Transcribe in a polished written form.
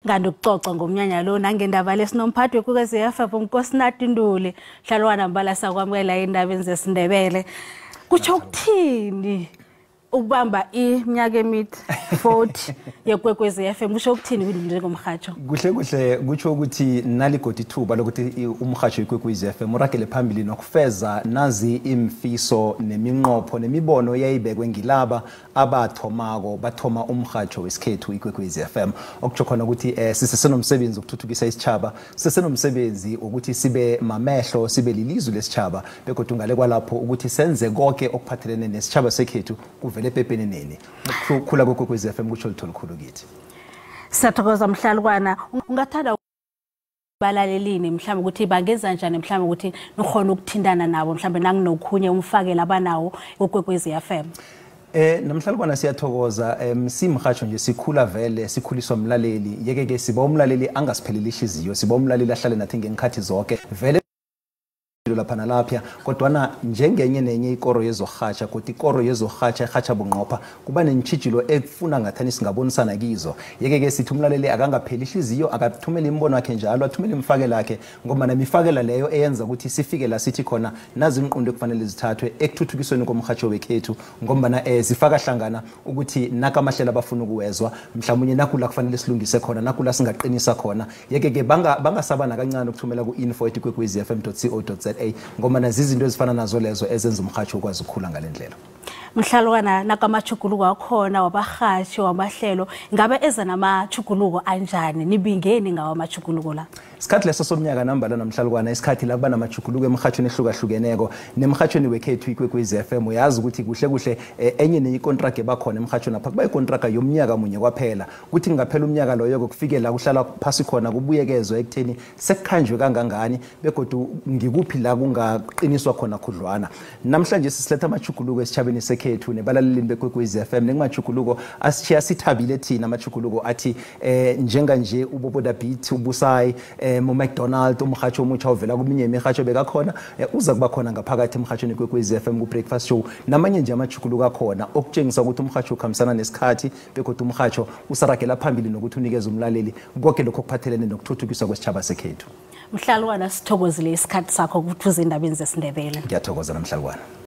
Kanti ukucoca ngomnyanya lo nangendaba lesinomphathi weKwekwezi FM uNkosinathi Ntuli. Hlalwana mbala, sakwamukela endabeni zesiNdebele. Kutsho ukuthini ukubamba iminyaka emide 40 yeKwekwezi FM? Kusho ukuthini njengomhatsho? Kuhle kuhle kutsho ukuthi naligodi ithuba lokuthi umhatsho iKwekwezi FM uragele phambili nokufeza nazi imfiso neminqopho nemibono eyayibekwe ngilaba abathomako bathoma umhatsho wesikhethu iKwekwezi FM, okutsho khona ukuthi sisesenomsebenzi wokuthuthukisa isitshaba, sisesenomsebenzi ukuthi sibe mamehlo, sibe lilizwi lesitshaba, begodwa ngale kwalapho ukuthi senze konke okuphathelene nesitshaba sekhethu kuvele epepeneneni. Ukukhula kweKwekwezi FM kutsho litho likhulu kithi. Siyathokoza, mhlalukwana. Ungathanda balalelini mhlawumbe ukuthi bangenza njani, mhlawumbe ukuthi nikhona ukuthintana nabo, mhlawumbe nakunokhunye umfakela abanawo uKwekwezi FM? Namhlalukwana, siyathokoza. Simhatsho nje sikhula vele sikhuliswa mlaleli, yeke ke siba umlaleli angasipheleli ihliziyo, siba umlaleli ahlale nathi ngenkhathi zonke vele lapha nalapha. Kodwana njengenye nenye ikoro yezokurhatjha, kodwa ikoro yezokurhatjha erhatjha bunqopha kuba nentjhijilo ekufuna ngathani singabonisana kizo. Yeke-ke sithi umlaleli akangapheli ihliziyo, akathumele imibono yakhe njalo, athumele imifakela yakhe, ngoba nemifakela leyo eyenza ukuthi sifike la sithi khona nazi inqunto ekufanele zithathwe ekuthuthukisweni komrhatsho wekhethu, ngombana zifaka hlangana ukuthi naka amahlelo abafuna ukuwezwa, mhlawumbe nakula kufanele silungise khona, nakula singaqinisa khona. Yeke-ke bangasaba nakancane ukuthumela ku-info@kwekwezfm.co.za, ngoba zizinto ezifana nazo lezo ezenza umrhatsho ukwazi ukukhula ngale ndlela. Mhlalukwana, nakamachuguluko akhona wabarhatshi wamahlelo, ngabe eza namachuguluko anjani? Nibingeni ngawo amachuguluko la? Isikhathi leso somnyaka nambala, namhlalukwana, isikhathi la kuba namachuguluko emrhatshweni ehlukahlukeneko nemrhatshweni wekhethu iKwekwezi FM. Uyazi ukuthi kuhle kuhle enye nenye ikontraga ebakhona emrhatshweni apha kuba ikontraga yomnyaka munye kwaphela. Kuthi kungaphela umnyaka loyo, kufike la kuhlala phasi khona kubuyekezwa ekutheni sekukhanjwe kangangani begodu ngikuphi la kungaqiniswa khona khudlwana. Namhlanje sisiletha amachuguluko esitshabeni sekhethu nebalalelini beKwekwezi FM, nekumachuguluko asishiya sithabile thina, amachuguluko athi njenganje uBoboda Beat, uBusayi uMcDonald, umhatsho omutsha ovela kuminye imirhatsho bekakhona, uza kuba khona ngaphakathi emhathweni Kwekwezi FM ku-breakfast show, namanye nje amachuguluko akhona okutshengisa ukuthi umhatsho ukhambisana nesikhathi begodwa umhatsho usaragela phambili nokuthi unikeze umlaleli konke lokho okuphathelene nokuthuthukiswa kwesitshaba sekhethu. Mhlalukwana, sithokozile isikhathi sakho ukuthi uze endabeni zesiNdebele. Ngiyathokoza, namhlalukwana.